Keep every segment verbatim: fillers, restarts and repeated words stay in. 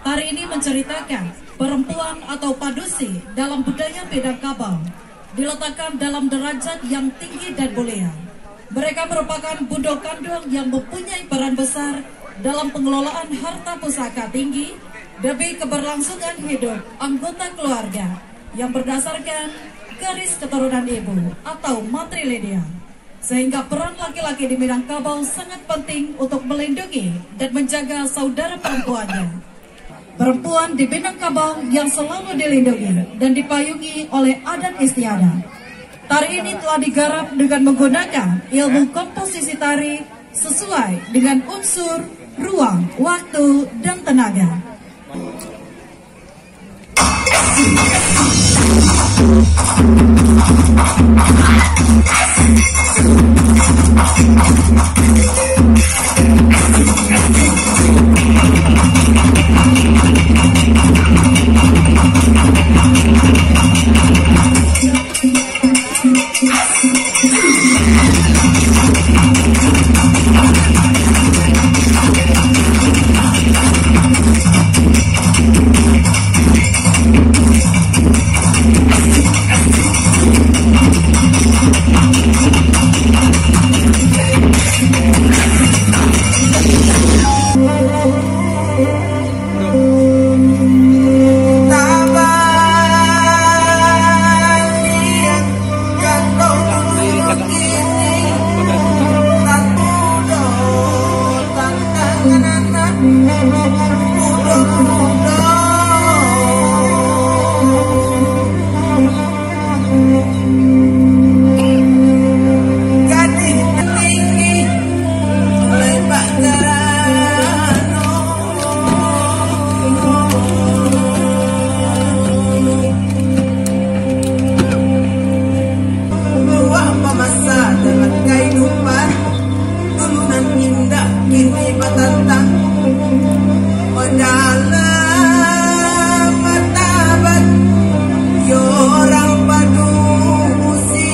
Tari ini menceritakan perempuan atau padusi dalam budaya Minangkabau, diletakkan dalam derajat yang tinggi dan mulia. Mereka merupakan bundo kanduang yang mempunyai peran besar dalam pengelolaan harta pusaka tinggi demi keberlangsungan hidup anggota keluarga yang berdasarkan garis keturunan ibu atau matrilineal. Sehingga peran laki-laki di Minangkabau sangat penting untuk melindungi dan menjaga saudara perempuannya. Perempuan di Minangkabau yang selalu dilindungi dan dipayungi oleh adat istiadat. Tari ini telah digarap dengan menggunakan ilmu komposisi tari sesuai dengan unsur, ruang, waktu, dan tenaga. Ruang pamasa dalam kahidupan, dulu nan indak kini batantang. Dalam martabat yo urang padusi.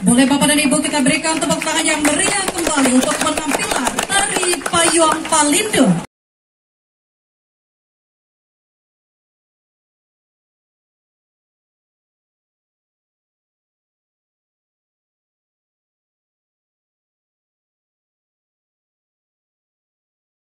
Boleh Bapak dan Ibu kita berikan tepuk tangan yang meriah kembali untuk penampilan tari Payuang Palindo.